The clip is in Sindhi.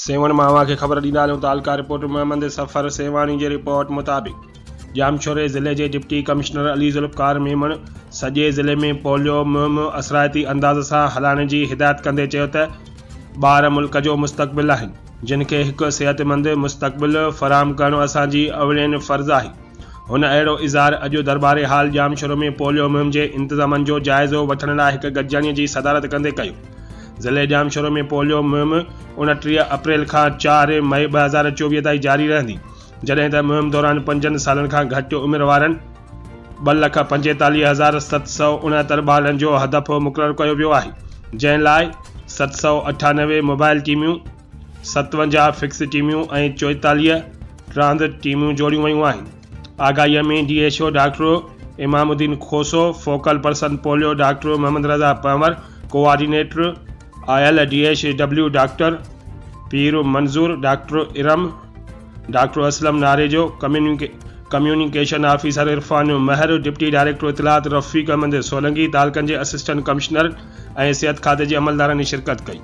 سيوهڻ مان اوهان کي خبر ڏيندا هلون تعلقه رپورٽر محمد صفر سيوهاڻي جي رپورٽ مطابق ڄامشوري ضلعي جي ڊپٽي ڪمشنر علي ذوالفقار ميمڻ سڄي ضلعي ۾ پوليو مهم اثرائتي انداز سان هلائڻ جي هدايت ڪندي چيو ته ٻار ملڪ جو مستقبل آهن جن کي هڪ صحتمند مستقبل فراهم ڪرڻ اسان جي اولين فرض آهي. هن اهڙو اظهار اڄ درٻاري هال ڄامشورو ۾ پوليو مهم جي انتظامن جو جائزو وٺڻ لاء هڪ گڏجاڻي جي صدارت ڪندي ڪيو. ضلعي ڄامشورو ۾ پوليو مهم 29 اپريل کان 4 مئي 2024 تائين جاري رهندي، جڏهن ته مهم دوران پنجن سالن کان گهٽ عمر وارن 2,45,769 ٻارڙن جو هدف مقرر ڪيو ويو آهي، جنهن لاء 798 موبائل ٽيمون، 57 فڪس ٽيمون ۽ 44 ٽرانزٽ ٽيمون جوڙيون ويون آهن. آگاهي ۾ D H O doctor Imamuddin Khoso, focal person polio doctor Muhammad Raza Panhwar, coordinator I L D H W doctor Pir Manzoor, doctor Iram, doctor Aslam Narejo, communication officer Irfan Mehar, deputy director اطلاعات رفيق احمد سولنگي، تعلقن جي اسسٽنٽ ڪمشنرن ۽ صحت کاتي جي عملدارن شرڪت ڪئي.